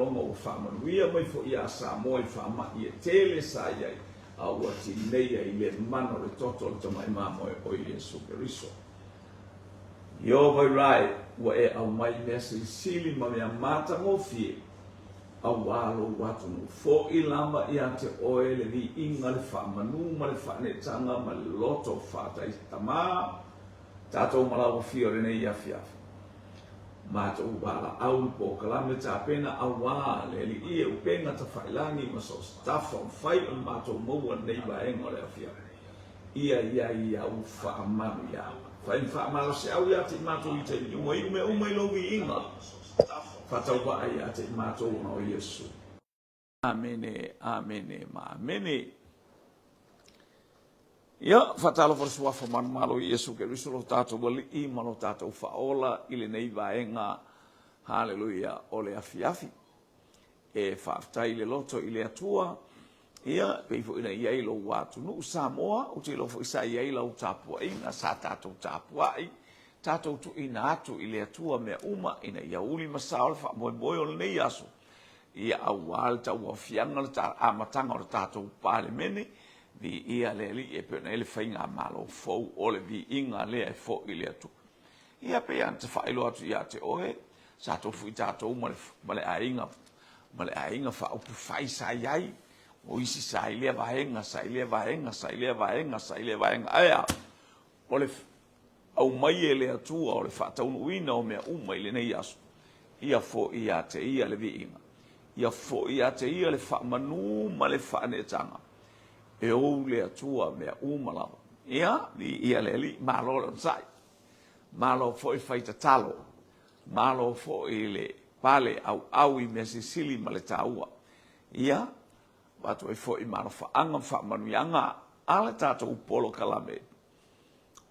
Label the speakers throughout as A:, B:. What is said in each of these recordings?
A: faalogo ua faamanuia mai foi ia Samoa i faamai e tele sa i ai, a ua tineia i le mana o le toto o le Tamai Mamoe o Iesu Keriso. Ieova i rae, ua e aumai mea silisili ma mea matagofie, auā lou atunuu foʻi lava ia te oe le viiga, le faamanu ma le faaneetaga ma le loto faataitamā tatou malauafia o lenei afiafi. Matou valaau i polokalame tapena auā le Alii e upega tafailagi ma so o se tafa o mafai ona matou maua lenei vaega o le afiafi. Ia i ai au faamanuiaga. Fai ma faamalosiau ia te i matou i taimi uma, iu mea uma i lou viiga. Faatauvaa ia te i matou ona o Iesu. Amene, amene ma amene. Ia, faatalofa le Suafa manumalo i Iesu Keriso lo tatou Alii ma lo tatou Faaola i lenei vaega, haleluia, o le afiafi. E faafetai i le loto i le Atua, ia, pei foi ona i ai lou atunuu Samoa, ou te iloa foi sa i ai lau tapuaiga, sa tatou tapuai, tatou tuuina atu i le Atua mea uma ina ia uli ma sao le faamoemoe o lenei aso, ia auā le tauaofiaga o le amataga o le tatou Palemene, viia le Alii e pei ona i ai le faigamalo fou o le viiga lea e foi i le Atua. Ia pei lava ona faailoa atu ia te oe, sa tofu i tatou ma le, ma le aiga, ma le aiga faaupufai sa i ai, o isi sa i lea vaega, sa i lea vaega, sa i lea vaega, sa i lea vaega. Ae a? O le aumai e le Atua o le faataunuuina o mea uma i lenei aso, ia foi ia te Ia le viiga, ia foi ia te Ia le faamanu ma le faaneetaga, e ou le Atua mea uma lava. Ia, viia le Alii, malo le onosai. Malo foi fai tatalo, malo foi le pale auau i mea silisili ma le taua. Ia, avatu ai foi malofaaga ma faamanuiaga a le tatou polokalame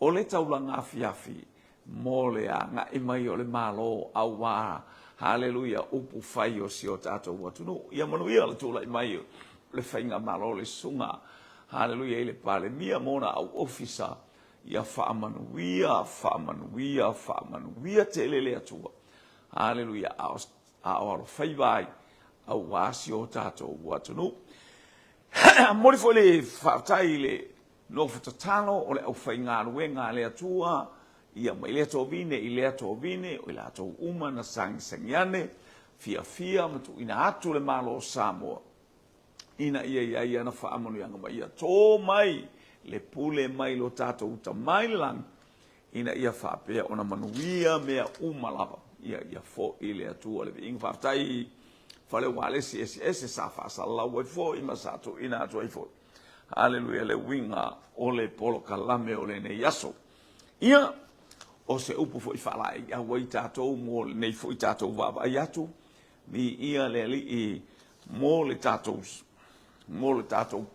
A: o le taulaga afiafi mo le agai mai o le Malo auā, haleluia, upu fai o si o tatou atunuu. Ia manuia le tulai mai o le Faigamalo le Susuga, haleluia, i le Palemia ma ona au ofisa. Ia faamanuia, faamanuia, faamanuia tele le Atua. Haleluia, a o, a o alofaiva ai auā si o tatou atunuu. Momoli foi le faafetai i le nofo tatalo o le aufaigaluega a le Atua, ia mai lea tovine i lea tovine, o i latou uma na sagisagi ane, fiafia ma tuuina atu le Malo o Samoa ina ia i ai ana faamanuiaga ma ia tō mai le pule mai lo tatou Tama i le lagi, ina ia faapea ona manuia mea uma lava. Ia, ia foi le Atua le viiga. Faafetai i fale ualesi eseese sa faasalalau ai foi ma sa tuuina atu ai foi. Haleluia, le uiga o le polokalame o lenei aso. Ia, o se upu foi faalaeiau ai tatou mo lenei foi tatou vaavaai atu, viia le Alii mo le tatou, mo le tatou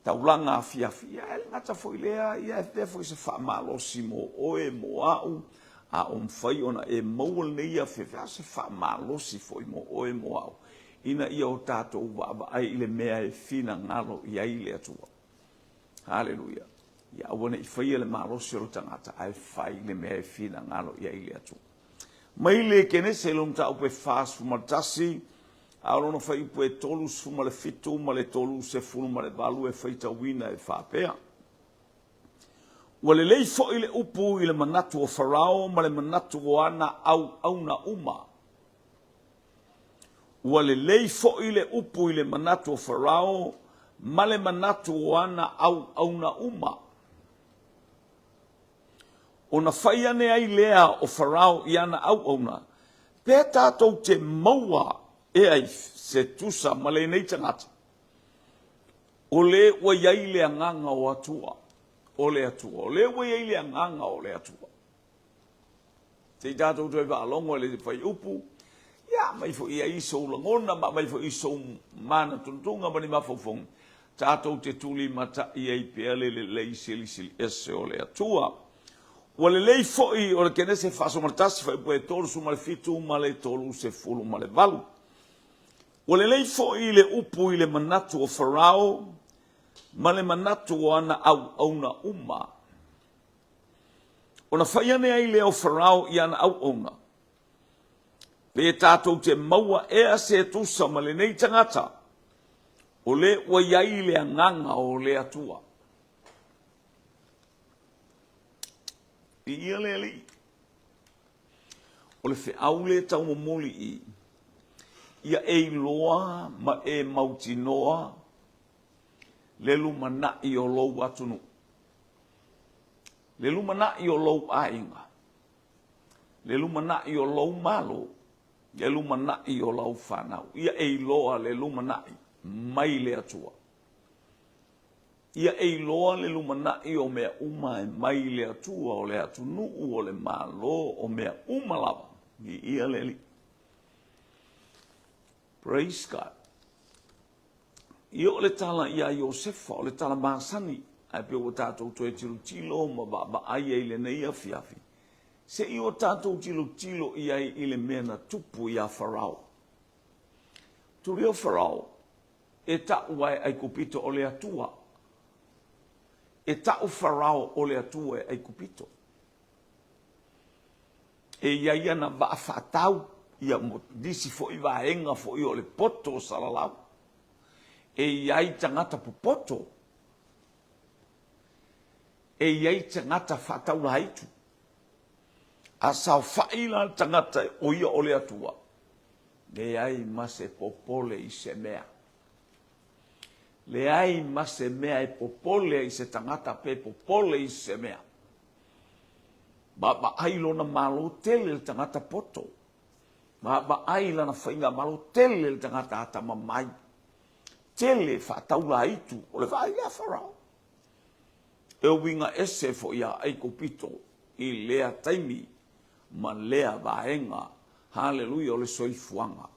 A: taulaga afiafi. Ia, e le gata foi lea, ia e avea foi se faamalosi mo oe, mo a'u, a o mafai ona e maua lenei afiafi, a o se faamalosi foi mo oe, mo a'u, ina ia o tatou vaavaai i le mea e finagalo i ai le Atua. Haleluia. Ia aua ne i faia le malosi o le tagata, ae fai le mea e finagalo i ai le Atua. Mai le Kenese i lona mataupu e 41, a o lona fuaiupu e 37 ma le 38 e faitauina e faapea, Ua lelei foi le upu i le manatu o Farao ma le manatu o ana auauna uma. Ua lelei foi le upu i le manatu o Farao ma le manatu o ana auauna uma. Ona fai ane ai lea o Farao i ana auauna, Pe tatou te maua ea i se tusa ma lenei tagata, o le ua i ai le agaga o Atua, o le Atua, o le ua i ai le agaga o le Atua. Se i tatou toe faalogo i le fuaiupu, ia aumai foi i ai sou lagona ma aumai foi sou manatunatuga ma ni mafaufauga, tatou te tulimatai ai pea le lelei silisili ese o le Atua. Ua lelei foi o le Kenese 41, fuaiupu e 37 ma le 38. Ua lelei foi le upu i le manatu o Farao ma le manatu o ana auauna uma. Ona fai ane ai lea o Farao i ana auauna. Pe tatou te maua ea se tusa ma lenei tagata, o le ua i ai le agaga o le Atua. Viia le Alii. O le feau lea e taumomoli i i, ia e iloa ma e mautinoa le lumanai o lou atunuu, le lumanai o lou aiga, le lumanai o lou Malo, le lumanai o lau fanau. Ia e iloa le lumanai mai le Atua. Ia e iloa le lumanai o mea uma e mai le Atua, o le atunuu, o le Malo, o mea uma lava. Viia le Alii. Praise God. Ia o le tala iā Iosefa, o le tala masani, ae pei ua tatou toe tilotilo ma vaavaai ai i lenei afiafi, se i o tatou tilotilo i ai i le mea na tupu iā Farao. Tuli o Farao, e ta'u a e Aikupito o le Atua. E ta'u Farao o le Atua e Aikupito. E i ai ana vaa faatau, ia mo nisi foi vaega foi o le poto o salalau. E i ai tagata popoto. E i ai tagata faataulaitu. A saofai la le tagata o ia o le Atua, leai ma se popole i se mea. Leai ma se mea e popole ai i se tagata pe popole i se mea. Vaavaai lona malo tele le tagata poto. Vaavaai lana faigamalo tele le tagata atamamai. Tele faataulaitu o le vaai lea a Farao. E uiga ese foi iā Aikupito i lea taimi ma lea vaega, haleluia, o le soifuaga.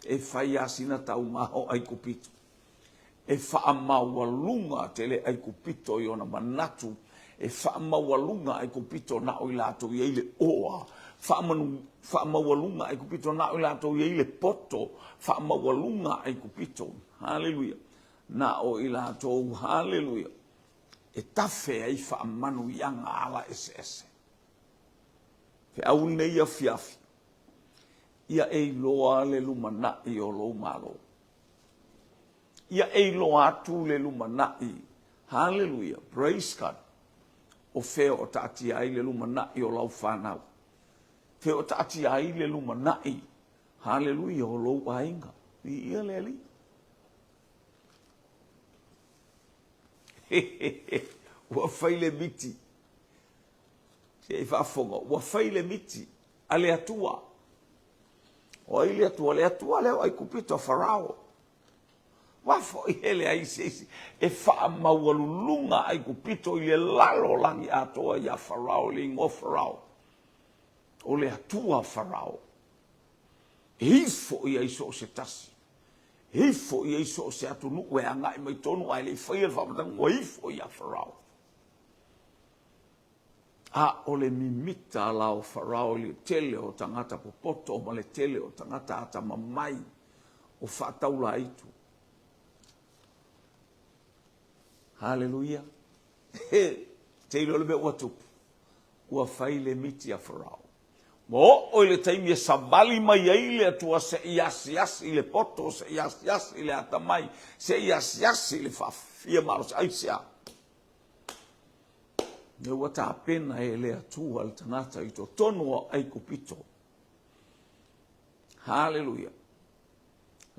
A: E fai lava sina tauga o Aikupito. E faamaualuga tele Aikupito i ona manatu, e faamaualuga Aikupito na o i latou i ai le oa, faamaualuga Aikupito na o i latou i ai le poto, faamaualuga Aikupito, haleluia, na o i latou, haleluia, e tafe ai faamanuiaga ala eseese. Feau lenei afiafi, ia e iloa le lumanai o lou Malo. Ia e iloa atu le lumanai. Haleluia, praise God. O fea o taatia ai le lumanai o lau fanau? Fea o taatia ai le lumanai, haleluia, o lou aiga? Viia le Alii. Ua fai le miti. Se i faafofoga, ua fai le miti a le Atua. O ai le Atua? Le Atua lea o Aikupito, Farao. Ua foi e leai se isi e faamaualuluga Aikupito i le lalolagi atoa iā Farao, le igoa Farao. O le Atua Farao. E ifo i ai so o se tasi. E ifo i ai so o se atunuu e agai mai tonu ae le i faia le faamatalaga, ua ifo iā Farao. A o le mimita la o Farao i le tele o tagata popoto ma le tele o tagata atamamai o faataulaitu. Haleluia! He, te iloa le mea ua tupu, ua fai le miti a Farao. Ua oo i le taimi e savali mai ai le Atua se i asiasi i le poto, se i asiasi i le atamai, se i asiasi i le faafia malosi. Aisea? Lea ua tapena e le Atua le tagata i totonu o Aikupito. Haleluia.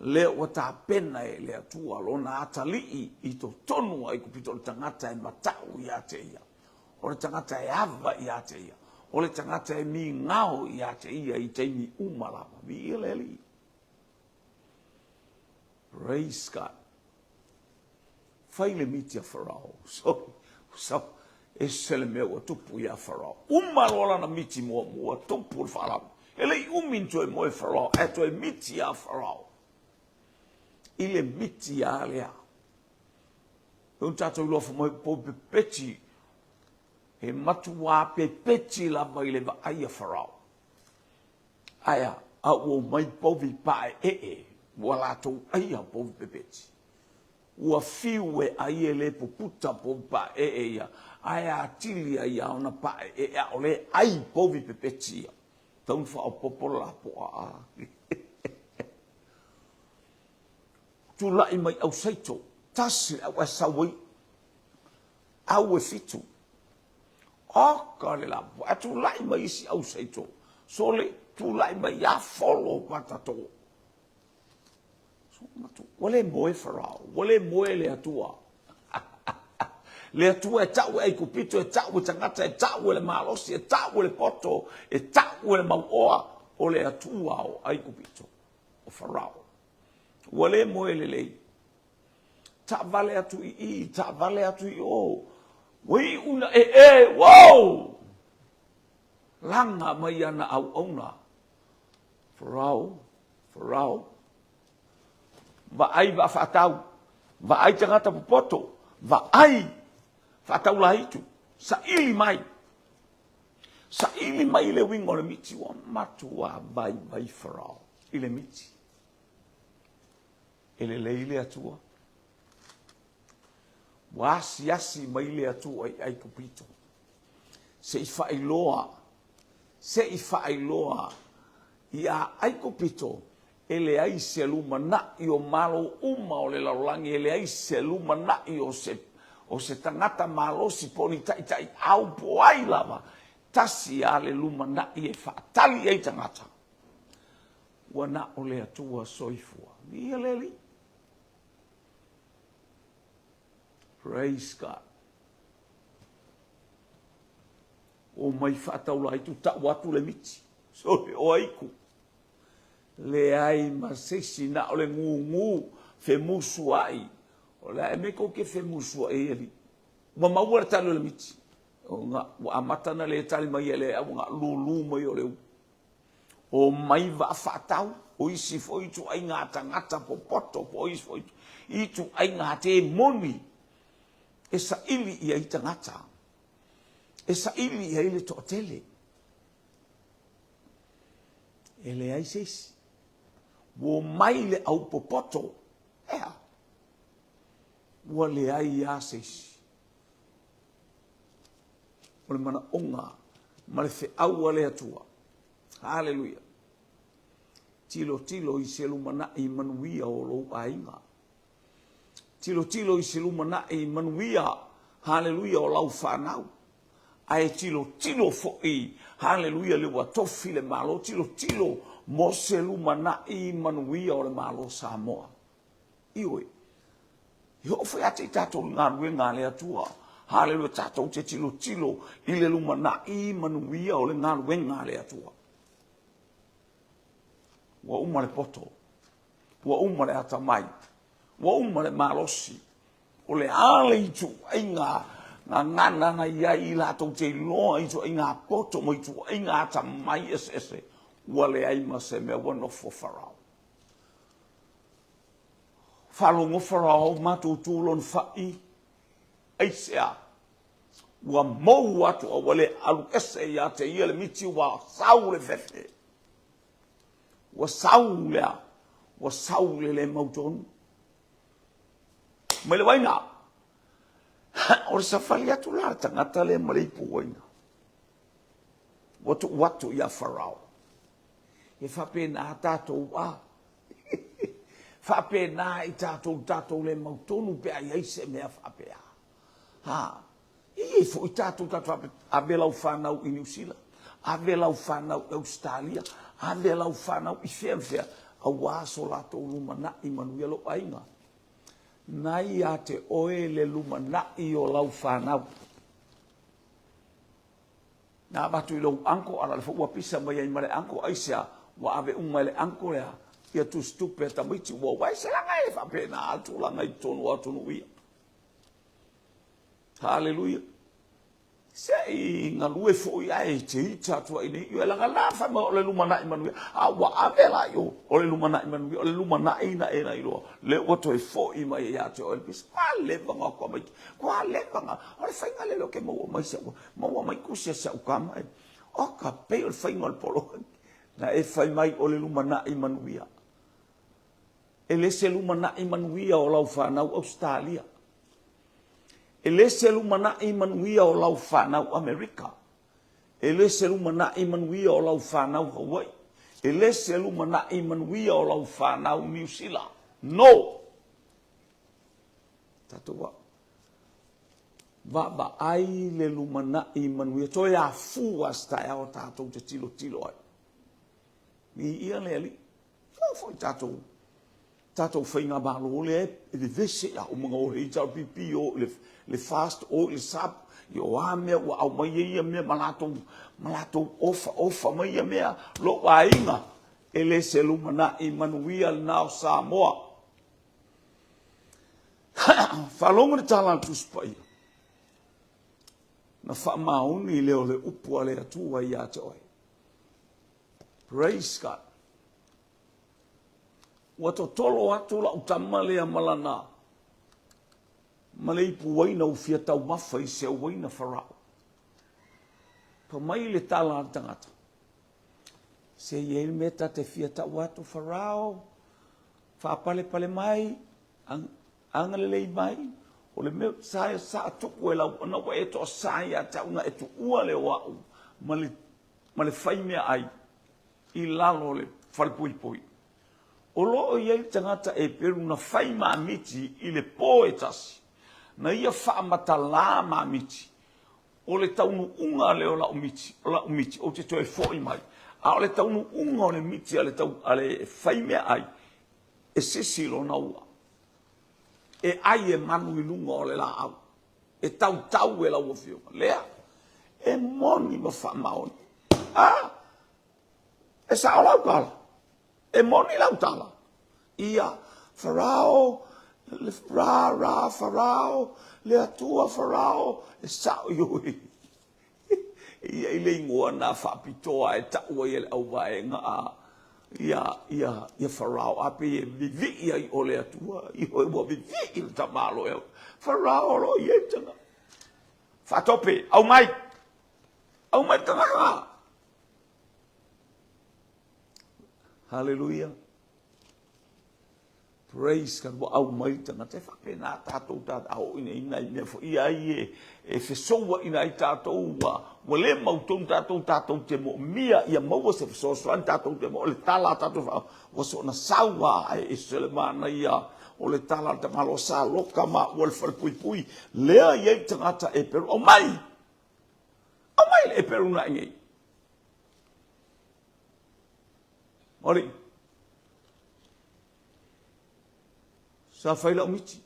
A: Lea ua tapena e le Atua lona atalii i totonu o Aikupito, o le tagata e matau ia te ia, o le tagata e ava ia te ia, o le tagata e migao ia te ia i taimi uma lava. Viia le Alii. Praise God. Fai le miti a Farao. Sorry. So, ese le mea ua tupu iā Farao. Uma loa lana miti muamua, tupu le faalavelave. E le i umi ni toe moe Farao, ae toe miti iā Farao. I le miti lava lea. E ui tatou iloa fai mai pou pepeti, he matuā pepeti lava i le vaai a Farao. Ae a? A ua omai povi paeee, ua latou aia povi pepeti. Ua fiu e ai e le puputa povi paeee ia, ae atili ai a ona paeee a o le ai povi pepeti ia. Tau na faaopoopo le lapoa a. Tulai mai ausaito, tasi le au ae sau ai au e fitu. Oka le lapoa, ae tulai mai isi ausaito, sole, tulai mai ia folo patato. Ua le moe Farao, ua le moe le Atua. Le Atua e tau e Aikupito, e tau e tagata, e tau e le malosi, e tau e le poto, e tau e le mauoa, o le Atua o Aikupito, o Farao. Ua le moe lelei. Taavale atu i i, taavale atu i o. Ua iu ina e e, wow! Laga mai ana auauna. Farao, Farao, vaai vaa faatau, vaai tagata popoto, vaai faatau laitu, saili mai, saili mai le uiga o le miti, ua matua vaivai Farao i le miti. E lelei le Atua. Ua asiasi mai le Atua i Aikupito, se i faailoa, se i faailoa iā Aikupito e leai se lumanai o malo uma o le lalolagi, e leai se lumanai o se, o se tagata malosi po o ni taitaiau po o ai lava, tasi lava le lumanai e faatali i ai tagata, ua na o le Atua soifua. Viia le Alii. Praise God. O mai faataulaitu tau atu le miti. Sole o aiku. Leai ma se isi na o le gugu femusuai. O le a e mea kou ke femusuai ai alii. Ua maua le tali o le miti. O nga, ua amata na le tali mai e le au nga lulu mai o le u. O mai vaa faatau, o isi foi ituaiga tagata popoto po o isi foi ituaiga temoni e saili i ai tagata, e saili i ai le toatele. E leai se isi. Ua omai le au popoto, ea, ua leai lava se isi. O le manaoga ma le feau a le Atua. Haleluia. Tilotilo i se lumanai manuia o lou aiga. Tilotilo i se lumanai manuia, haleluia, o lau fanau. Ae tilotilo foi, haleluia, le ua tofi le Malo, tilotilo mo se lumanai manuia o le Malo Samoa. Ioe. E oo foi ia te i tatou i galuega a le Atua. Haleluia, tatou te tilotilo i le lumanai manuia o le galuega a le Atua. Ua uma le poto, ua uma le atamai, ua uma le malosi. O le a le ituaiga gagana na i ai i latou te iloa i ituaiga poto ma ituaiga atamai eseese, ua leai ma se mea ua nofo Farao. Faalogo Farao matou tu lona fai, aisea? Ua mou atu a ua le alu ese ia te ia le miti ua sau le fefe. Ua sau lea, ua sau le le mautonu. Mai le uaina. O le safali atu la le tagata lea ma le ipu uaina. Ua tuu atu ia Farao. E faapena tatou a. Faapena i tatou, tatou le mautonu pe a i ai se mea faapea. Ha, e i ai foi tatou, tatou faapea, ave lau fanau i Niu Sila, ave lau fanau i Ausetalia, ave lau fanau i fea ma fea, aua so latou lumanai manuia lou aiga. Na ia te oe le lumanai o lau fanau. Na avatu i lou uncle, a la le foi ua pisa mai ai ma le uncle, aisea? Ua ave uma e le uncle lea ia tusitupe a tamaiti, ua ua ese laga e faapena le tulaga i totonu o atunuu ia. Haleluia. Se i galue foi ae te ita atu ai nei, ioe laga la fai mai o le lumanai manuia, a ua ave la i o, o le lumanai manuia, o le lumanai na e na iloa, le ua toe foi mai ia te oe le pisa. Kua leva nga kua mai, kua leva nga, o le faiga lele o ke maua mai se ua, maua mai kusi a se au kama e, o ka pei o le faiga o le polo, na e fai mai o le lumanai manuia. E le se lumanai manuia o lau fanau Ausetalia. E le se lumanai manuia o lau fanau Amerika. E le se lumanai manuia o lau fanau Hawaii. E le se lumanai manuia o lau fanau Niu Sila. No! Tatou a vaavaai le lumanai manuia. Toe afua se taeao tatou te tilotilo ai. Viia le Alii. Ia foi tatou tatou faigamalo lea e vevese ia uma na o HRPP o i le FAST o i le SAP ia o a mea ua aumai ai ia mea ma latou ma latou ofa ofa mai ia mea lou aiga e le se lumanai manuia lena o Samoa. Faalogo le tala a le Tusi Paia na faamaoni lea o le upu a le Atua ia te oe. Praise God. Ua totolo atu lau tama lea ma lana ma le ipu uaina ua fia taumafa i se uaina Farao. Fai mai le tala a le tagata, se i ai le mea ta te fia tau atu Farao, faapalepale mai, agalelei mai, o le mea sa sa tupu e lau ona ua e toasa ia te au na e tuua lea o au ma le ma le fai meaai i lalo o le falepuipui. O lo o i ai le tagata Eperu na fai mamiti i le po e tasi, na ia faamatala mamiti, o le taunuuga lea o lau miti, o lau miti ou te toe foi mai, a o le taunuuga o le miti a le, tau, a le fai meaai, e sisi lona ua, e ai e manu i luga o le laau. E tautau e lau Afioga. Lea, e moni ma faamaoni. A, e sao lau tala. E moni lau tala. Ia, Farao, le, ra, ra, Farao, le Atua Farao, e sao ioe. Ia i le igoa na faapitoa e tau ai e le auvaega a ia, ia, ia Farao, a pei e vivii ai o le Atua, ioe ua vivii le tamalo e Farao o lo o i ai tagata. Faatope, aumai, aumai le tagata. Haleluia. Praise God, ua aumai le tagata. E faapena tatou ta aoina i nai mea foi ai e, e fesouaina ai tatou ua, ua le mautonu tatou, tatou te moomia ia maua se fesoasoani, tatou te mo, le tala a tatou fa, ua soona sau a e ese le manaia o le tala a le tamaloa sa loka ma ua le falepuipui, lea i ai le tagata e peru, aumai, aumai le eperu na i nei. Oli, Sa fai lau miti.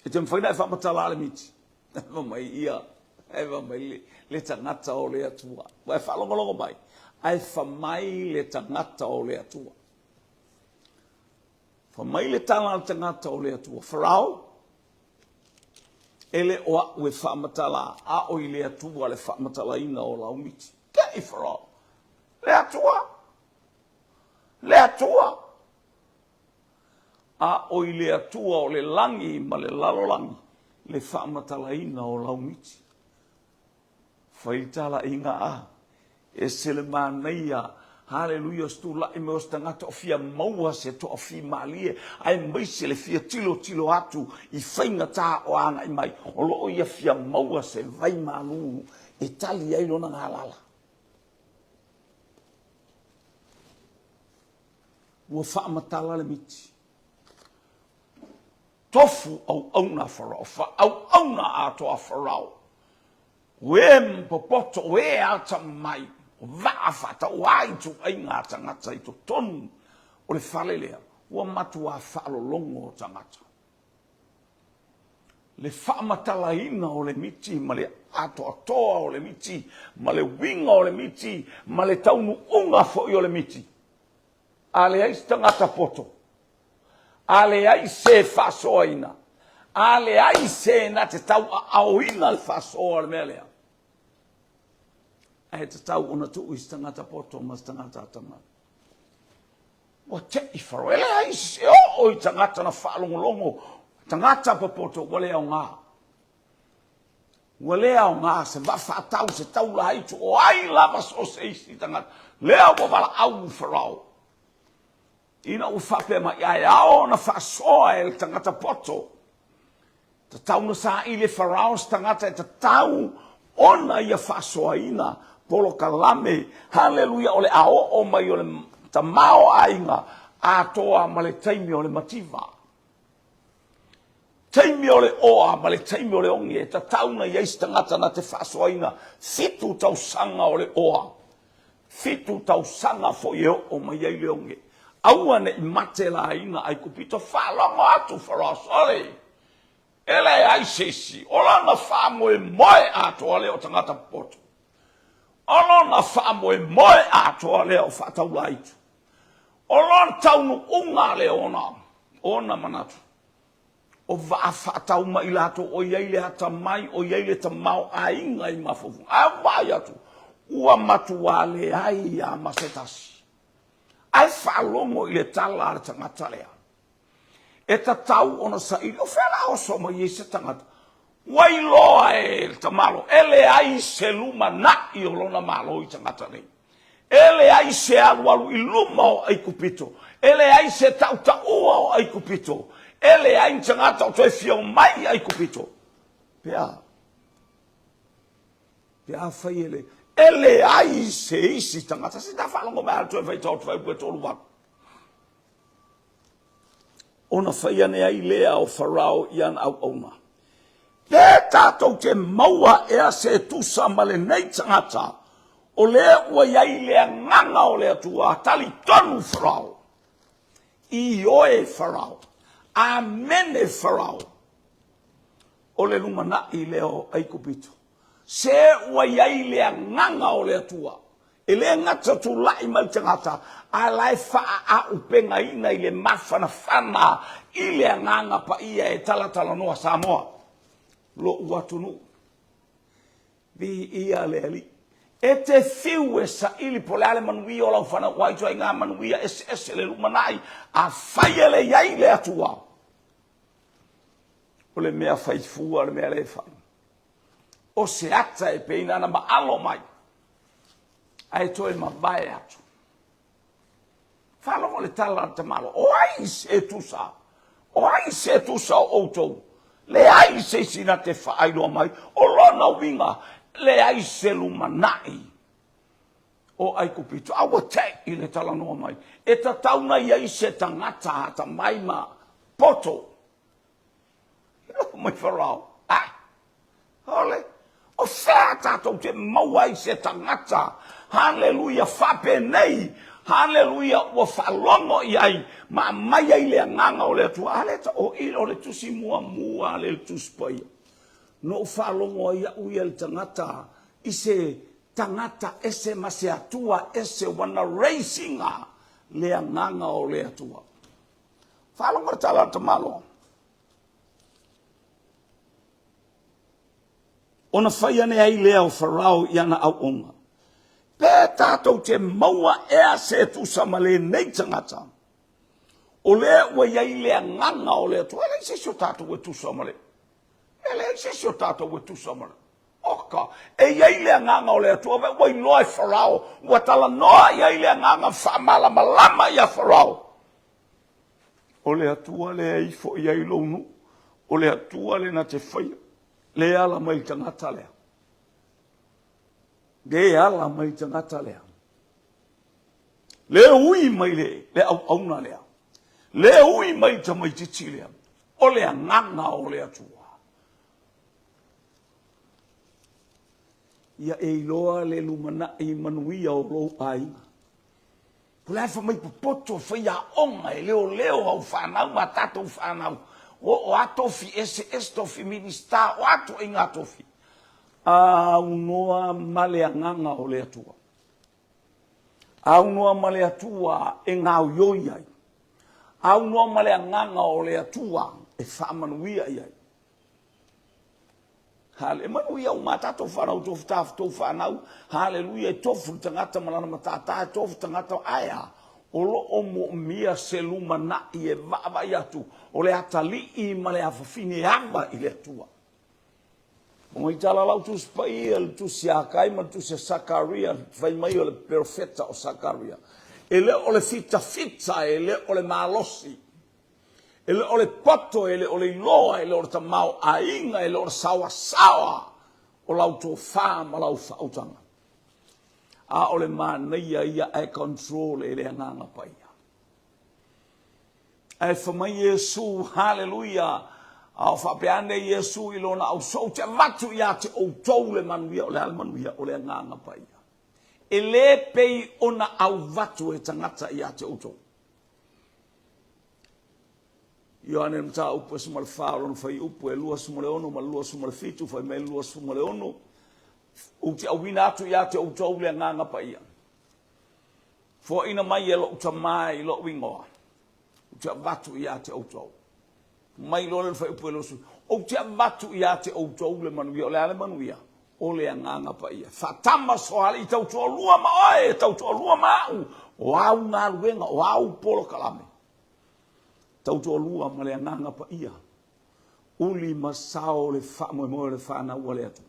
A: E te mafai na e faamatala le miti. E fai mai ia, e fai mai le, le tagata o le Atua. Ua e faalogologo mai, ae fai mai le tagata o le Atua. Fai mai le tala a le tagata o le Atua. Farao, e le o a'u e faamatala, a o i le Atua le faamatalaina o lau miti. Te i Farao, le Atua, le Atua, a o i le Atua o le lagi ma le lalolagi le faamatalaina o lau miti. Fai le talaiga a, ese le manaia, haleluia, o se tulai mai o se tagata o fia maua se toafimalie, aemaise le fia tilotilo atu i faigata o agai mai, o lo o ia fia maua se vaimalu e tali ai lona galala. Ua faamatala le miti. Tofu auauna a Farao, faauauna atoa a Farao. O e popoto, o e atamamai, o vaa faatauā ituaiga a tagata i totonu o le fale lea, ua matuā faalologo o tagata. Le faamatalaina o le miti ma le atoatoa o le miti ma le uiga o le miti ma le taunuuga foi o le miti. A leai se tagata poto, a leai se faasoaina, a leai se na te tauaaoina le faasoa o le mea lea, ae tatau ona tuu i se tagata poto ma se tagata atamai. Ua te i Farao. E leai se oo i tagata na faalogologo, tagata popoto ua le aoga. Ua le aoga se vaa faatau, se taula aitu, o ai lava so o se isi tagata. Lea ua valaau Farao. Ina ua faapea mai, ae ao ona faasoa e le tagata poto. Tatau na saili e Farao se tagata e tatau Ona ia faasoaina polokalame, haleluia, o le a oo mai o le tamaoaiga atoa ma le taimi o le mativa. Taimi o le oa ma le taimi o le ogi e tatau ona i ai se tagata na te faasoaina fitu tausaga o le oa, fitu tausaga foi e oo mai ai le oge. Aua ne i mate laina Aikupito, faalogo atu Farao, sole, e leai se isi, o lona faamoemoe atoa lea o tagata popoto. O lona faamoemoe atoa lea o faataulaitu. O lona taunuuga lea ona, ona manatu, o vaa faatau ma i latou o i ai le atamai, o i ai le tamaoaiga i mafaufauga. Ae vaai atu, ua matua leai lava ma se tasi. Ae faalogo i le tala a le tagata lea. E tatau ona saili, o fea la oso mai ai se tagata? Ua iloa e le tamalo, e leai se lumanai o lona Malo i tagata nei. E leai se alualu i luma o Aikupito, e leai se tautaua o Aikupito, e leai ni tagata o toe fia omai i Aikupito. Pe a? Pe afai e le, e leai se isi tagata, se ta faalogo mai a toe faitau atu fuaiupu e 38. Ona fai ane ai lea o Farao i ana auauna, Pe tatou te maua ea se tusa ma lenei tagata, o lea ua i ai le agaga o le Atua, talitonu Farao, ioe Farao, amene Farao, o le lumanai lea o Aikupito. Se ua i ai le agaga o le Atua, e le gata tulai mai le tagata, a la e faaaupegaina i le mafanafana i le agaga paia e talatalanoa Samoa, lo'u atunuu. Viia le Alii. E te fiu e saili po o le a le manuia o lau fanau, aua ituaiga manuia eseese le lumanai, afai e le i ai le Atua, o le mea fai fua le mea lea e fai. O se ata e pei na ona maalo mai, ae toe mavae atu. Faalogo le tala a le tamalo, o ai se tusa? O ai se tusa o outou? Leai se isi na te faailoa mai. O lona uiga, leai se lumanai o Aikupito. A ua te'i le talanoa mai. E tatau na i ai se tagata atamai ma poto. Ilo mai Farao, ah, ole, o fea tatou te maua ai se tagata, haleluia, faapenei, haleluia, ua faalogo i ai ma aumai ai le agaga o le Atua. A lea ta, o i, o le tusi muamua a le Tusi Paia. Na ou faalogo ai au ia le tagata i se tagata ese ma se Atua ese ua na raise ina le agaga o le Atua. Faalogo le tala a le tamaloa. Ona fai ane ai lea o Farao i ana auauna, Pe tatou te maua ea se tusa ma lenei tagata, o lea ua i ai le agaga o le Atua. E leai se isi o tatou e tusa ma le, e leai se isi o tatou e tusa ma le. Oka, e i ai le agaga o le Atua, ua iloa e Farao, ua talanoa i ai le agaga faamalamalama ia Farao. O le Atua lea e ifo i ai lou nuu, o le Atua lea na te faia, le ala mai le tagata lea. Le ala mai le tagata lea. Le ui mai le, le auauna lea. Le ui mai le tamaitiiti lea. O le agaga o le Atua. Ia e iloa le lumanai manuia o lou aiga. O le a fai mai popoto fai aoga e leoleo au fanau ma tatou fanau. O o a tofi eseese tofi minista o a ituaiga tofi. Aunoa ma le agaga o le Atua. Aunoa ma le Atua e gaoioi ai. Aunoa ma le agaga o le Atua e faamanuia i ai. Hale, e manuia uma a tatou fanau, tofu tatou fanau, haleluia, e tofu le tagata ma lana matata, e tofu tagata, ae a, o lo o moomia se lumanai e vaavaai atu, o le atalii ma le afafine e ava i le Atua. O ngai tala lau tusi paia, le tusi a Akai ma le tusi a Sakaria, fai mai o le perofeta o Sakaria. E le o le fitafita, e le o le malosi, E le o le poto, e le o le iloa, e le o le tamaoaiga, e le o le saoasaoa. O lau tofa ma lau faautaga. A o le manaia ia ae control e le Agaga Paia. Ae fai mai Iesu, haleluia, a o faapea ane Iesu i lona ausoo, ou te avatu ia te outou le manuia, o le a le manuia? O le Agaga Paia. E le pei ona auvatu e tagata ia te outou. Ioane le Mataupu 14 o lona fuaiupu e 26 ma le 27, fai mai le 26, Ou te auina atu ia te outou le Agaga Paia, foaina mai e lou Tama i lou igoa, ou te avatu ia te outou. Mai loa le fuaiupu e 20, ou te avatu ia te outou le manuia. O le a le manuia? O le Agaga Paia. Faatama soalii tautoalua ma oe, tautoalua ma au, o au galuega, o au polokalame. Tautoalua ma le Agaga Paia, uli ma sao o le faamoemoe o le fanau a le Atua.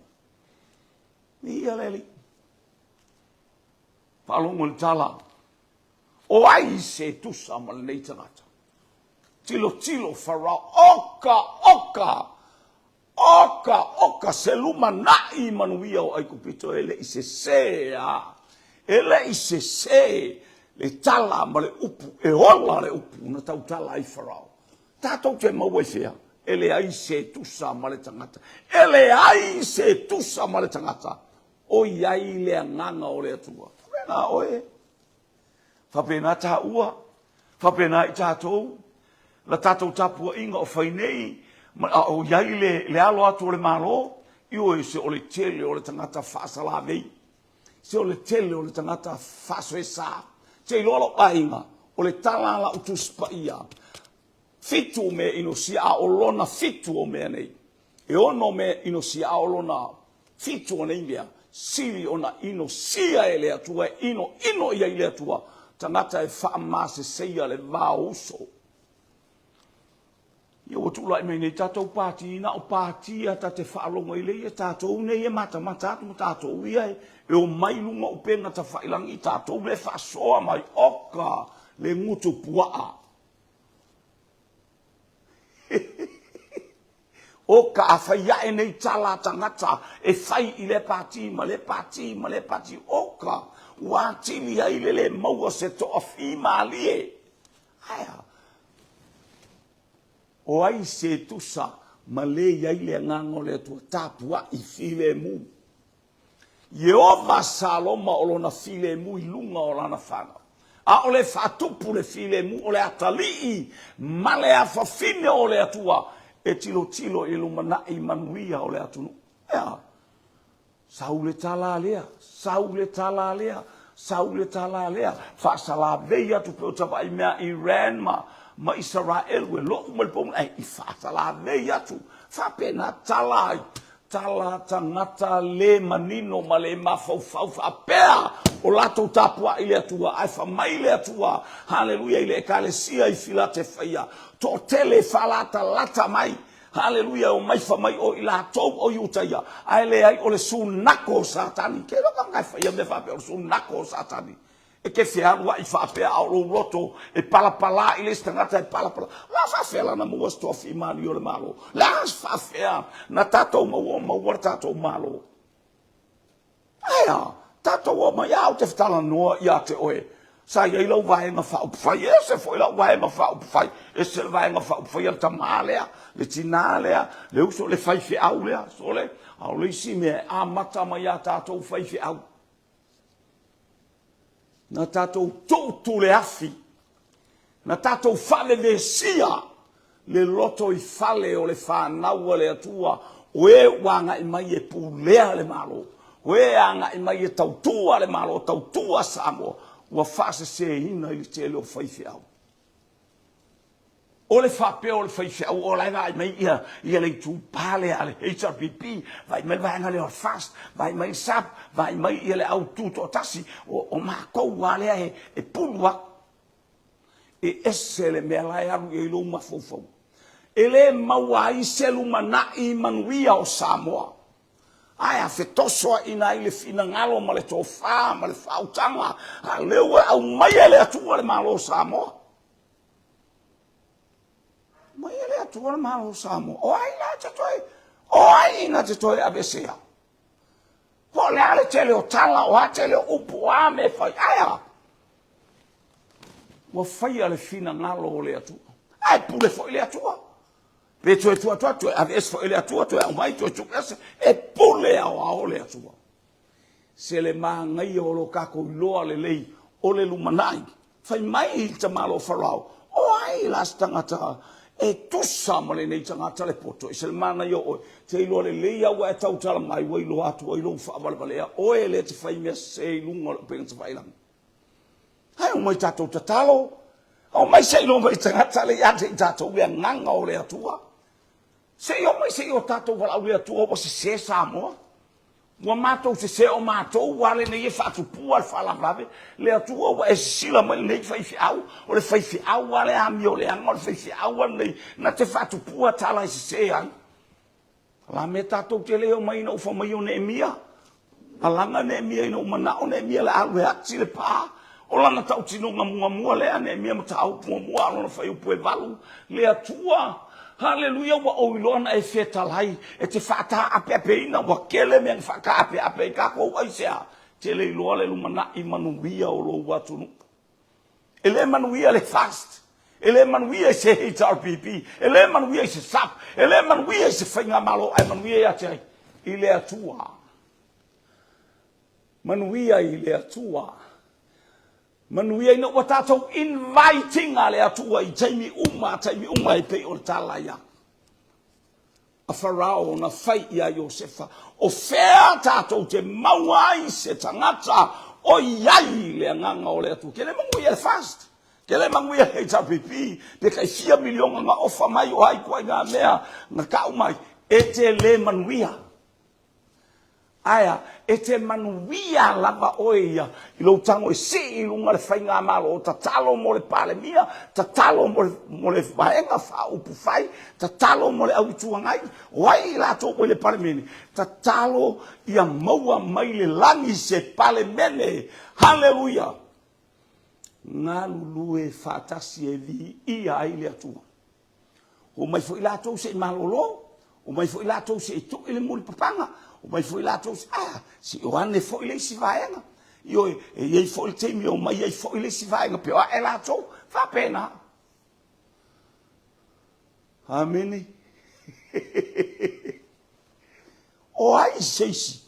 A: Viia le Alii. Faalogo i le tala, o ai se tusa ma lenei tagata? Tilotilo Farao, oka, oka, oka, oka, se lumanai manuia o Aikupito e le i sesē a, e le i sesē le tala ma le upu, e ola le upu na tautala ai Farao. Tatou te maua i fea? E leai se tusa ma le tagata. E leai se tusa ma le tagata. O i ai le agaga o le Atua. Faapena oe. Faapena taua. Faapena i tatou. La tatou tapuaiga o fai nei, a o i ai le, le alo atu o le Malo, ioe se o le tele o le tagata faasalavei. Se o le tele o le tagata faasoesa. Se iloa lou aiga, o le tala a lau Tusi Paia, fitu mea inosia, a o lona fitu o mea nei. E ono mea inosia, a o lona fitu o nei mea, sili ona inosia e le Atua, e inoino i ai le Atua, tagata e faamaseseia le va o uso. Ia ua tulai mai nei tatou pati, na o pati a ta te faalogo i le ia tatou nei e matamata atu ma tatou ia e omai luga o upega tafailangi tatou le faasoa mai oka le gutu puaa. Oka a fai ae nei tala a tagata e fai i lea pati ma lea pati ma lea pati oka ua atili ai le le maua se toafimalie. Ae a? O ai se tusa ma le i ai le agaga o le Atua tapuai filemu. Ieova Saloma o lona filemu i luga o lana fanau. A o le faatupu le filemu o le atalii ma le afafine o le Atua e tilotilo i le lumanai manuia o le atunuu. E a? Sau le tala lea, sau le tala lea, sau le tala lea, faasalavei atu pei o tavaai mea Iran ma, ma Isaraelu e lo'u mai le pomu, ai i faasalavei atu, faapena tala ai, tala tagata le manino ma le mafaufau faapea o latou tapuai i le Atua, ae fai mai le Atua, haleluia, i le Ekalesia i Filatefaia, toatele e faalatalata mai, Haleluia, omai fai mai o i latou o Iutaia, ae leai o le sunako o Satani. Ke loa ka faia mea faapea o le sunako o Satani. E ke fealuai faapea a o lou loto e palapala i le isi tagata e palapala. La faafea la na maua se toafimalie o le Malo? La faafea na tatou maua maua le tatou Malo? Ae a? Tatou omai a ou te talanoa ia te oe. Sa i ai lau vaega faaupufai, e ese foi lau vaega faaupufai, ese le vaega faaupufai a le tamā lea, le tinā lea, le uso, le faifeau lea, sole, a o le isi mea e amata mai iā tatou faifeau. Na tatou tuutu le afi, na tatou faalevesia le loto i fale o le fanau a le Atua, o e ua agai mai e pulea le Malo, o e agai mai e tautua le Malo, tautua Samoa, ua faaseseina i le tele o faifeau. O le faapea o le faifeau o la e vaai mai ia, ia le itupa lea a le HRPP, vaai mai le vaega lea o le FAST, vaai mai le SAP, vaai mai ia le au tutoatasi, o, o matou lava lea e, e pulu atu. E ese le mea la e alu i ai lou mafaufau. E le maua ai se lumanai manuia o Samoa. Ae a fetosoaina ai le finagalo ma le tofa ma le faautaga, a lea ua aumaia e le Atua le Malo o Samoa. Mai e le Atua le Malo o Samoa. O ai la te toe, o ai na te toe aveesea? Po o le a le tele o tala, o a tele o upu, o a mea e fai, ae a? Ua faia le finagalo o le Atua. Ae pule foi le Atua. Pe toe tuu atu atu, toe aveese foi le Atua, toe aumai, toe tuu ese, e pule aoao le Atua. Se le manaia o lo tatou iloa lelei o le lumanai. Fai mai le tamaloa Farao, o ai la se tagata e tusa ma lenei tagata le poto, e se le manaia o oe. Te iloa lelei lava ua e tautala mai, ua iloa atu ai lou faavalevalea, oe lea e te fai mea sese i luga o le upega tafailagi. Ae omai tatou tatalo, omai se i iloa mai tagata lea ia te i tatou le agaga o le Atua. Se i omai se i o tatou valaau le Atua ua sese Samoa. Ua matou sese o matou ua lenei e faatupua le faalavelave, le Atua ua e sisila mai lenei faifeau, o le faifeau a le amio leaga, o le faifeau a lenei na te faatupua tala e sese ai. O la mea tatou te le omai ina ua fai mai o Neemia. Alaga Neemia ina ua manao Neemia le alu e ati le pā. O lana tautinoga muamua lea Neemia mataupu muamua a lona fuaiupu e 8, le Atua, haleluia, ua ou iloa na e fetalai e te faataapeapeina, ua tele mea na faataapeape ai tatou, aisea? Te le iloa le lumanai manuia o lou atunuu. E le manuia le fast, e le manuia i se HRPP, e le manuia i se SAP, e le manuia i se faigamalo, ae manuia ia te ai? I le Atua. Manuia i le Atua. Manuia ina ua tatou invite ina le Atua i taimi uma, taimi uma e pei o le tala ia a Farao na fai ia Iosefa, o fea tatou te maua ai se tagata o i ai le agaga o le Atua. Ke le manuia le fast, ke le manuia le HRPP, pe kai fia miliona na ofa mai o ai ituaiga mea na tau mai, e te le manuia. Ae a? E te manuia lava oe ia i lou tago e sii i luga le faigamalo, tatalo mo le Palemia, tatalo mo le Vaega Faaupufai, tatalo mo le Au Itu Agai, o ai i latou ua i le Palemene, tatalo ia maua mai le lagi se Palemene. Haleluia! Galulue faatasi e viia ai le Atua. Omai foi latou se i malolo, omai foi latou se i tui le mulipapaga, omai foi latou se, ah, se i o ane foi le isi vaega. Ioe, e i ai foi le taimi e omai ai foi le isi vaega pe o ae latou, faapena. Amene. O ai se isi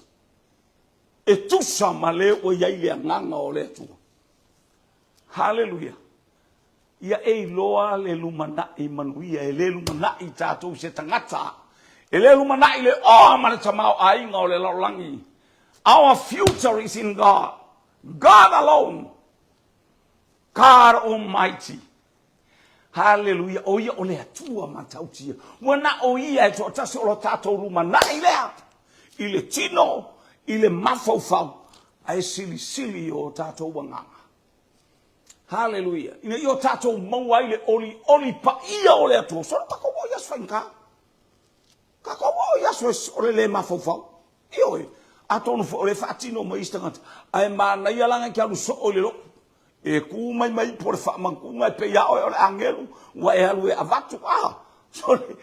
A: e tusa ma le ua i ai le agaga o le Atua? Haleluia. Ia e iloa le lumanai manuia, e le lumanai tatou se tagata, e le lumanai le oa ma le tamaoaiga o le lalolagi. Our future is in God, God alone, God Almighty. Haleluia, o ia o le Atua matautia. Ua na o ia e toatasi o lo tatou lumanai lea, i le tino, i le mafaufau, ae silisili o tatou agaga. Haleluia. Ina ia o tatou maua ai le olioli paia o le Atua. Solo tatou oo i aso faigata. Tatou oo i aso o le le mafaufau. Ioe. Atonu foi o le faatino mai isi tagata. Ae manaia laga e te alu soo i le lotu. E tu mai mai ipo le faamantuga e pei a oe o le agelu ua e alu e avatu. Ah, sorry.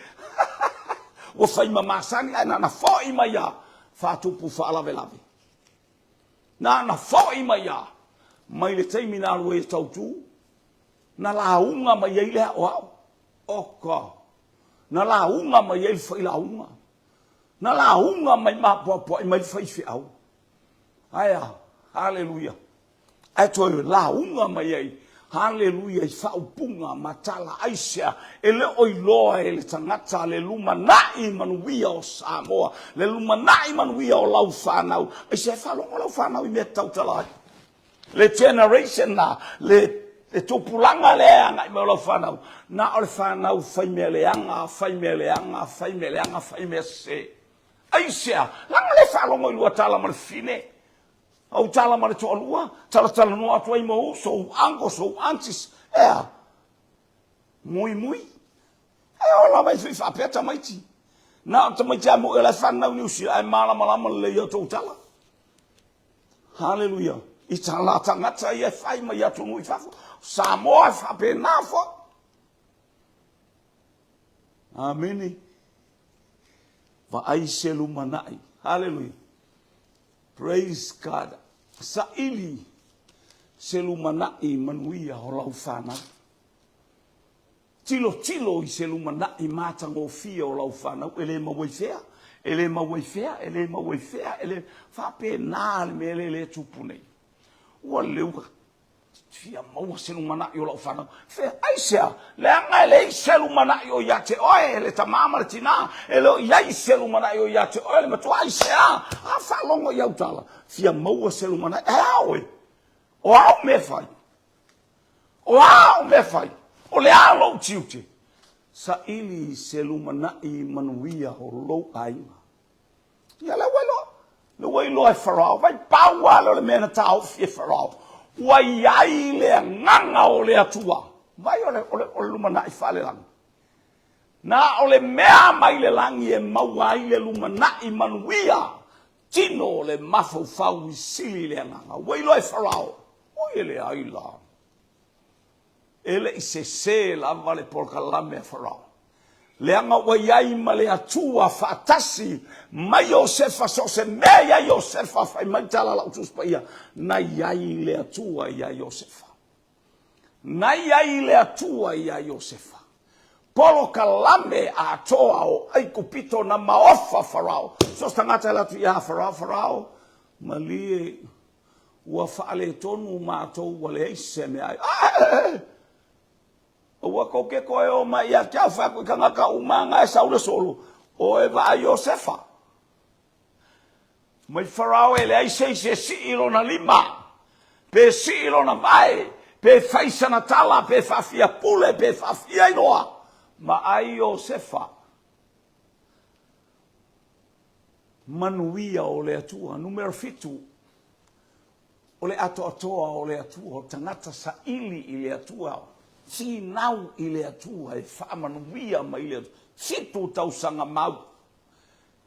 A: Ua fai ma masani ae na ona foi mai a faatupu faalavelave. Na ona foi mai lava mai le taimi na alu ai e tautu, na lauga mai ai le aoao. Oka! Na lauga mai ai le failauga. Na lauga mai ma apoapoai mai le faifeau. Ae a? Haleluia! Ae toe lauga mai ai, haleluia, i faaupuga ma tala aisea e le o iloa e le tagata le lumanai manuia o Samoa, le lumanai manuia o lau fanau. Aisea e faalogo lau fanau i mea e tautala ai? Le generation na, le le tupulaga lea e agai mai o lau fanau, na o le fanau fai mea leaga, fai mea leaga, fai mea leaga, fai mea sese. Aisea? Leaga le faalogo i lua tala ma le fine. Au tala ma le toalua, talatalanoa atu ai ma ou uso, ou uncles, ou aunties, ea, muimui. E ola mai foi faapea tamaiti. Na o tamaiti a moe o la e whanau Niu Sila, ae malamalama lelei a outou tala. Haleluia. I tala tagata ia e fai mai atunuu i fafo. Samoa e faapena foi. Amene. Vaai se lumanai. Haleluia. Praise God. Saili se lumanai manuia o lau fanau. Tilotilo i se lumanai matagofie o lau fanau, e le maua i fea, e le maua i fea, e le maua i fea, e le faapena le mea lea e tupu nei. Ua leu fia maua se lumanai o lau fanau. Fea, aisea, leaga e leai se lumanai o ia te oe, le tamā ma le tinā, e le o i ai se lumanai o ia te oe, le matua, aisea, a faalogo i au tala, fia maua se lumanai, e a oe, o a au mea e fai? O a au mea e fai? O le a lou tiute? Saili se lumanai manuia o lou aiga. Ia lea ua iloa. Lea ua iloa e Farao. Vai pau lava lea o le mea na taofi e Farao. Ua i ai le agaga o le Atua. Vai o le, o le, o le lumanai faalelagi. Na o le mea mai le lagi e maua ai le lumanai manuia tino o le mafaufau i sili le agaga. Ua iloa e Farao. Oi e leai la. E le i sesē lava le polokalame a Farao, leaga ua i ai ma le Atua faatasi mai Iosefa, so o se mea i ai Iosefa, fai mai tala a lau Tusi Paia, na i ai le Atua iā Iosefa. Na i ai le Atua iā Iosefa. Polokalame atoa o Aikupito na maofa Farao. So o se tagata e alu atu iā Farao, Farao, malie Ua faaletonu matou ua leai se mea ai. Ae! Aua kou ke koe o mai ia te au fai aku i kanaka uma anga e sau le solo, o e vaai Iosefa. Mai Farao e leai se isi e sii lona lima, pe sii lona vae, pe fai sana tala, pe faafia pule, pe faafia iloa, ma ai Iosefa. Manuia o le Atua. Numera 7, o le atoatoa o le Atua, o tagata saili i le Atua, finau i le Atua e faamanuia mai le Atua. 7 tausaga mau,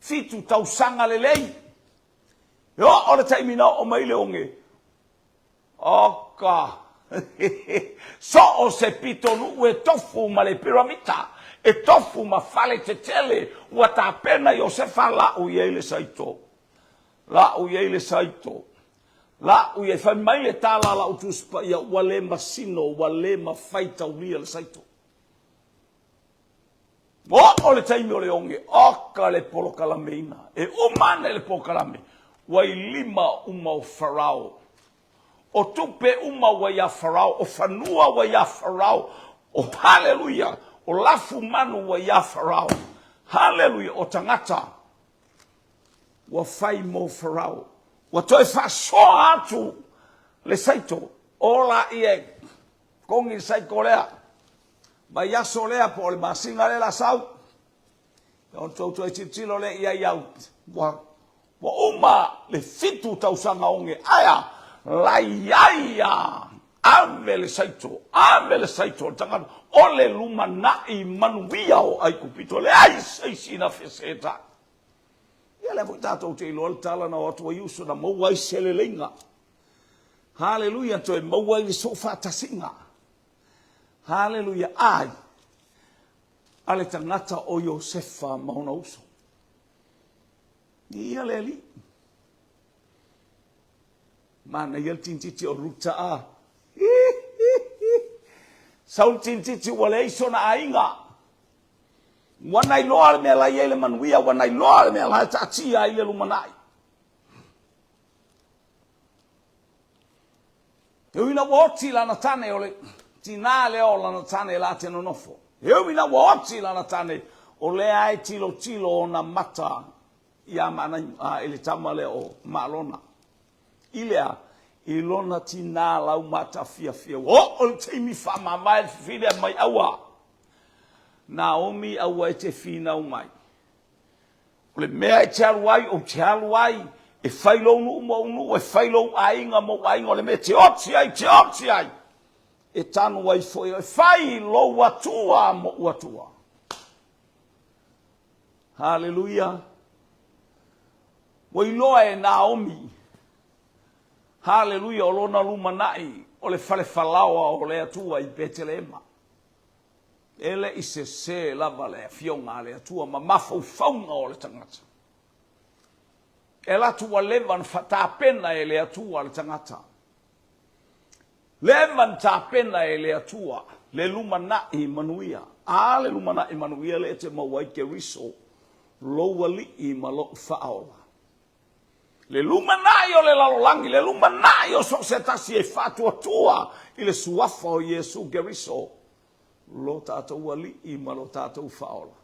A: 7 tausaga lelei. E oo le taimi na oo mai le oge, Oka! So o se pitonuu e tofu ma le piramita, e tofu ma fale tetele, ua tapena Iosefa, la'u i ai le saito. La'u i ai le saito. La'u i ai. Fai mai le tala a la'u Tusi Paia, ua le masino, ua le mafai taulia le saito. Ua oo le taimi o le oge, oka le polokalameina. E uma ane le polokalame, ua i lima uma o Farao. O tupe uma ua iā Farao, o fanua ua iā Farao, o haleluia, o lafu manu ua iā Farao. Haleluia, o tagata ua fai mo Farao. Ua toe faasoa atu le saito, ola ia e kogi le saito lea. Vaiaso lea po o le masina lea la sau, ona tou toe tilotilo lea i ai au, ua, ua uma le 7 tausaga oge, ae a, lai ai a, ave le saito, ave le saito o le tagata, o le lumanai manuia o Aikupito, leai se isi na fesetai. Ia lea foi tatou te iloa le tala na o atu ai uso na maua ai se leleiga. Haleluia, toe maua ai le soofaatasiga. Haleluia! Ai a le tagata o Iosefa ma ona uso. Ia le Alii. Manaia le tinititi o Ruta a. Sau le tinititi ua leai sona aiga. Ua na iloa le mea la i ai le manuia, ua na iloa le mea la e taatia ai le lumanai. E ui ina ua oti lana tane, o le tinā lea o lana tane la te nonofo. E ui ina ua oti lana tane, o lea e tilotilo ona mata iā Maanaimu, a i le tama lea o Maalona. I le a? I lona tinā laumata fiafia. Ua oo le taimi faamavae le fifili mai aua. Naomi aua e te finau mai. O le mea e te alu ai, ou te alu ai, e fai lou nuu ma ou nuu, e fai lou aiga ma ou aiga, o le mea e te oti ai, te oti ai, e tanu ai foi oe, fai lou Atua ma ou Atua. Haleluia. Ua iloa e Naomi, haleluia, o lona lumanai, o le fale falaoa o le Atua i Petelema. E le i sesē lava le Afioga a le Atua ma mafaufauga o le tagata. E alu atu ua leva ona tapena e le Atua le tagata. Leva ona tapena e le Atua le lumanai manuia. A le lumanai manuia lea e te maua ai Keriso, lou Alii ma lou Faaola. Le lumanai o le lalolagi, le lumanai o so o se tasi e faatuatua i le suafa o Iesu Keriso, lo tatou Alii ma lo tatou Faaola.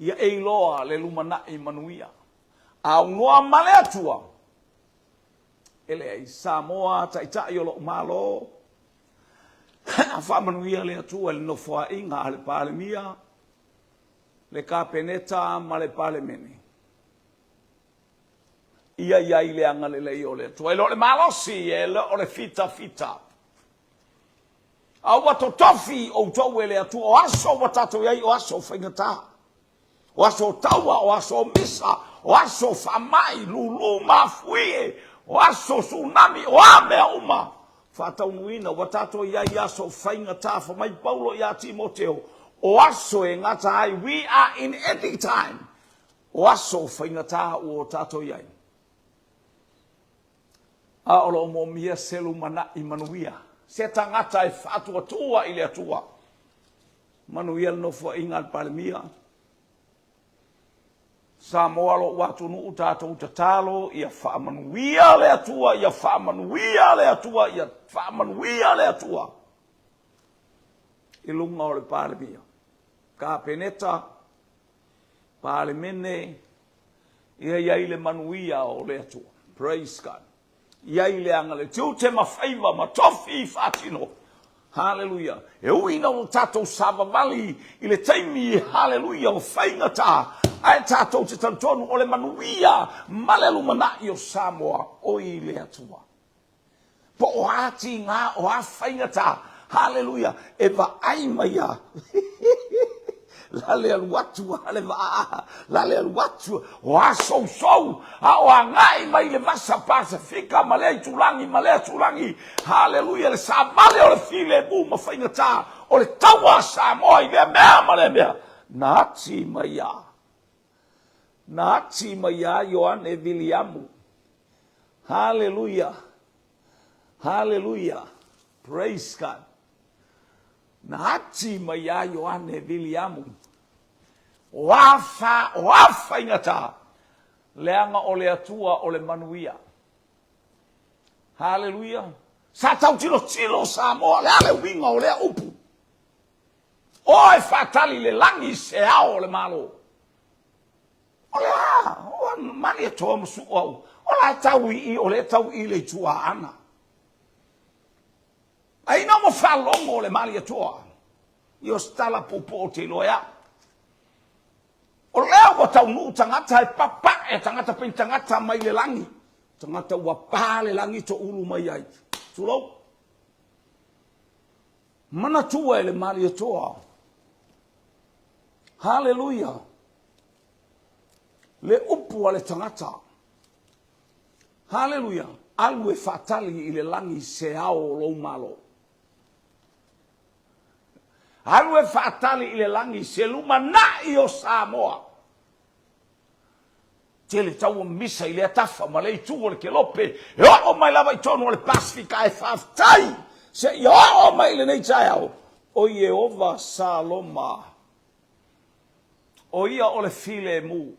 A: Ia e iloa le lumanai manuia. Aunoa ma le Atua, e leai, Samoa Taitai o lou Malo, faamanuia le Atua i le Nofoaiga a le Palemia, le Kapeneta ma le Palemene. Ia i ai le agalelei o le Atua. E le o le malosi, e le o le fitafita. A ua totofi outou e le Atua, o aso ua tatou i ai, o aso faigata, o aso taua, o aso misa, o aso faamai, lulu mafuie, o aso tsunami, o a mea uma faataunuuina, ua tatou i ai i aso faigata. Fai mai Paulo ia Timoteo, o aso e gata ai, we are in ending time, o aso faigata ua tatou i ai. A o lo o moomia se lumanai manuia, se tagata e faatuatua i le Atua. Manuia le nofoaiga a le Palemia. Samoa lou atunuu, tatou tatalo ia faamanuia le Atua, ia faamanuia le Atua, ia faamanuia le Atua i luga o le Palemia, Kapeneta, Palemene, ia i ai le manuia o le Atua. Praise God. I ai le agalelei, tiute ma faiva ma tofi faatino. Haleluia. E ui ina ua tatou savavali i le taimi, haleluia, o faigata, ae tatou te talitonu o le manuia ma le lumanai o Samoa o i le Atua. Po o a tiga, o a faigata, haleluia, e vaai mai a la le alu atu a le vaa, la le alu atu, o a sousou, a o agai mai le vasa Pasefika ma lea itulagi ma lea tulagi, haleluia, le savale o le filemu ma faigata o le taua a Samoa i lea mea ma lea mea, na ati mai a, na ati mai a Ioane Viliamu. Haleluia! Haleluia! Praise God! Na ati mai ia Ioane Viliamu, o a fa, o a faigata, leaga o le Atua o le manuia. Haleluia! Sa tau tilotilo Samoa, le a le uiga o lea upu? O e faatali le lagi se ao o le Malo. O le a? Ua Malietoa ma Suauu. O la e tau i i, o lea e tau i i le Itu Aana. Ae ina ua faalogo le Malietoa, ia o se tala puupuu ou te iloa e au. O lea ua taunuu tagata e papae tagata pei tagata mai le lagi. Tagata ua pa le lagi toulu mai ai. Tulou. Manatua e le Malietoa. Haleluia! Le upu a le tagata. Haleluia! Alu e faatali i le lagi se ao o lou Malo. Alu e faatali i le lagi se lumanai o Samoa. Tele taua misa i lea tafa ma lea itu o le kelope e oo mai lava i totonu o le Pasefika ae faafetai seia oo mai i lenei taeao o Ieova Saloma. O ia o le filemu.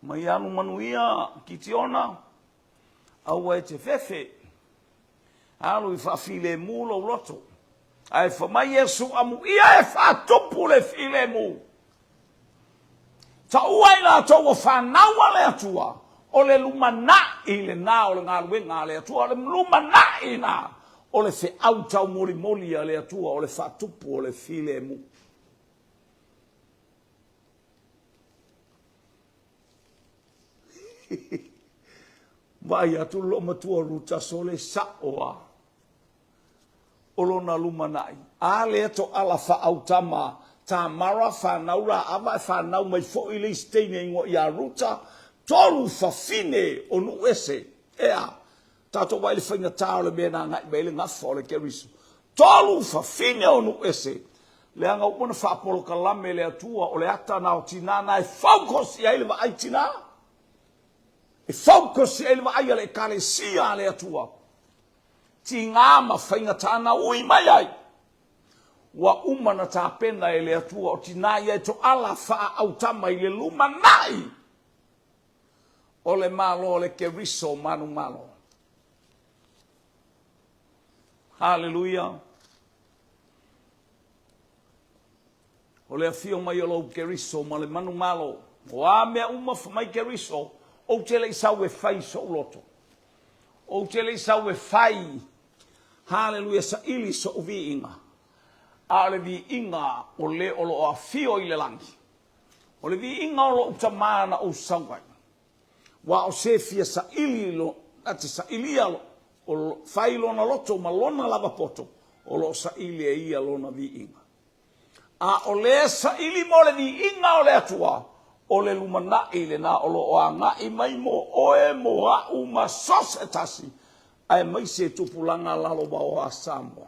A: Mai alu manuia Kitiona, aua e te fefe. Alu i faafilemu lou loto. Ae fai mai Iesu, amuia e faatupu le filemu. Taua i latou ua fanau a le Atua, o le lumanai lena o le galuega a le Atua, o le lumanai lena o le feau taumolimoli a le Atua, o le faatupu o le filemu. Vaai atu le loomatua Ruta sole sa'o a o lona lumanai. A lea toala faaautama Tamara fanau Raava e fanau mai foi le isi teine igoa ia Ruta, tolu fafine o nuu ese. Ea, tatou vaai le faigatā o le mea na agai mai ai le gafa o le Keriso. Tolu fafine o nuu ese. Leaga ua uma ona faapolokalame e le Atua, o le ata na o tinā na e focus i ai le vaai tinā, e focus i ai le vaai a le Ekalesia a le Atua. Tiga ma faigata na ui mai ai. Ua uma na tapena e le Atua o tinā ia e toala faaautama i le lumanai o le Malo o le Keriso manumalo. Haleluia! O le afio mai o lou Keriso ma le manumalo, o a mea uma fa mai Keriso, ou te le i sau e fai so'u loto. Ou te le i sau e fai, haleluia, saili so'u viiga, a o le viiga o le o lo o afio i le lagi. O le viiga o lo'u Tama na ou sau ai. Aua o se fia saili lo, na te sailia lo, o fai lona loto ma lona lava poto, o lo o saili e ia lona viiga. A o le saili mo le viiga o le Atua, o le lumanai lena o lo o agai mai mo oe, mo a'u ma so se tasi, aemaise tupulaga lalovaoa a Samoa.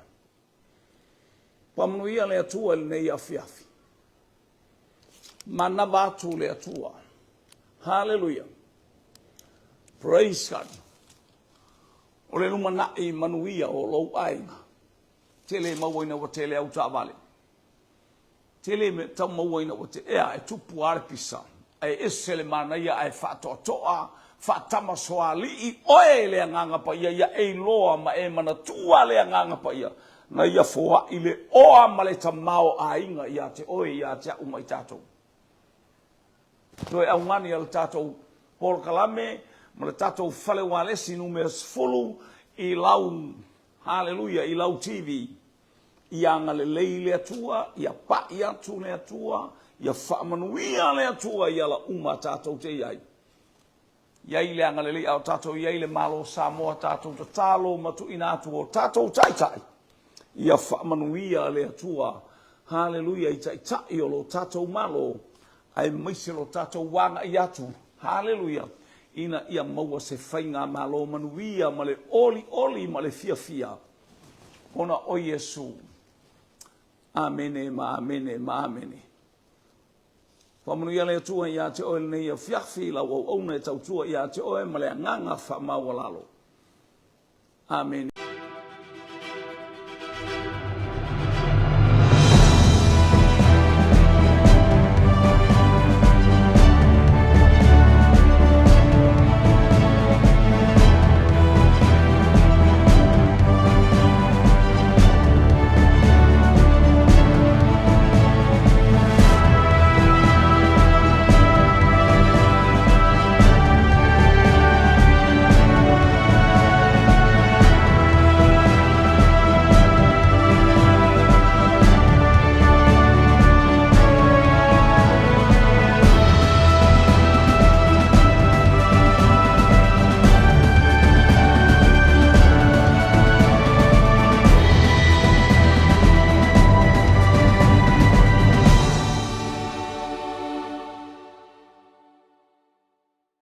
A: Faamanuia le Atua i lenei afiafi. Manava atu le Atua. Haleluia. Praise God. O le lumanai manuia o lou aiga. Tele maua ina ua tele au taavale. Tele me tau maua ina ua te ea e tupu a le pisa. Ae ese le manaia ae faatoatoa faatamasoalii oe i le Agaga Paia ia e iloa ma e manatua le Agaga Paia na ia foai le oa ma le tamaoaiga ia te oe ia te a'u ma i tatou. Toe augani a le tatou polokalame ma le tatou fale ualesi numera 10 i lau, haleluia, i lau TV. Ia agalelei le Atua, ia pa'i atu le Atua, ia faamanuia le Atua i ala uma tatou te i ai. I ai le agalelei a o tatou i ai le Malo o Samoa, tatou tatalo ma tuuina atu o tatou taitai, ia faamanuia le Atua, haleluia, i taitai o lo tatou Malo, aemaise lo tatou agai atu, haleluia, ina ia maua se faigamalo manuia ma le olioli ma le fiafia ona o Iesu. Amene ma amene ma amene. Faamanuia le Atua ia te oe lenei afiafi, lau auauna e tautua ia te oe ma le agaga faamaualalo. Amene.